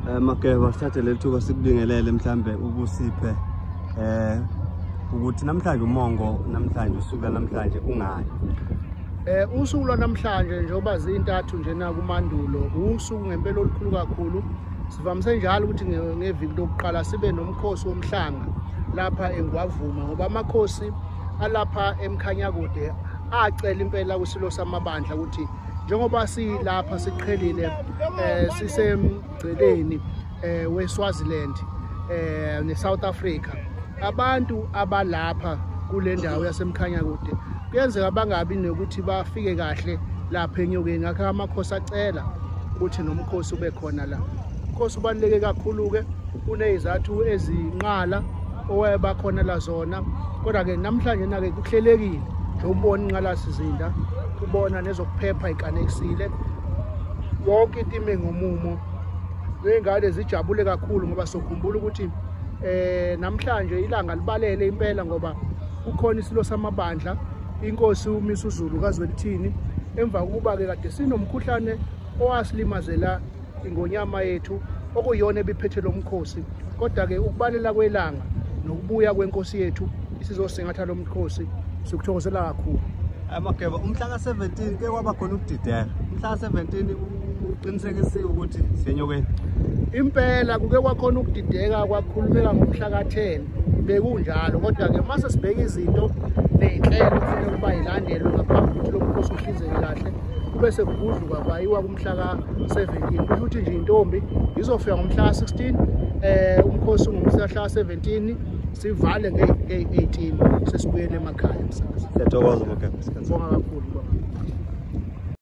Mageba, sithathe leli thuba sikubingelele mhlambe ukusiphe ukuthi namhlanje umongo namhlanje usuku namhlanje ungani. Usuku lwanamhlanje njengoba zintathu nje na kuMandulo, usuku ngempela olukhulu kakhulu. Sivamise njalo ukuthi ngeviki lokuqala sibe nomkhosi womhlanga lapha eNgwavuma, ngoba amakhosi alapha eMkhanyakude acela impela kwisilo samabandla ukuthi njengoba silapha siqhelile sisemgceleni weSwaziland neSouth Africa, abantu abalapha kule ndawo yaseMkhanyakude kuyenzeka bangabi nokuthi bafike kahle lapha eNyokeni. Ngakho amakhosi acela ukuthi nomkhosi ube khona la. Umkhosi ubaluleke kakhulu-ke, unezizathu ezinqala owayebakhona la zona, kodwa-ke namhlanje na-ke kuhlelekile njengoba ubona inqalasizinda, ubona nezokuphepha ikanekisile, yonke into ime ngomumo. Ney'ngane zijabule kakhulu ngoba sokhumbula ukuthi namhlanje ilanga libalele impela, ngoba kukhona isilo samabandla inkosi uMisuzulu kaZwelithini, emva kokuba-ke kade sinomkhuhlane owasilimazela ingonyama yethu okuyiyona ebiphethe lo mkhosi. Kodwa-ke ukubalela kwelanga nokubuya kwenkosi yethu isizosingatha lo mkhosi, sikuthokozela kakhulu. Mageba, umhla ka-17 ke kwaba khona ukudideka. Umhla ka-17 uqinisekisiwe ukuthi siyeNyokeni? Impela kuke kwakhona ukudideka, kwakhulumeka ngomhla ka-10, bekunjalo. Kodwa-ke mase sibheka izinto ney'nhlelo kufanele ukuba yilandelwe ngaphambi kokuthi lo mkhosi uhlinzeke kahle, kube sekugudluka kwayiwa kumhla ka-17. Kusho ukuthi nje intombi izofika ngomhla ka-16, umkhosi ungomhla ka-17, sivale nge-18 sesibuyele emakhaya msakazi. Siyathokoza, Mageba. Ngibonga kakhulu, baba.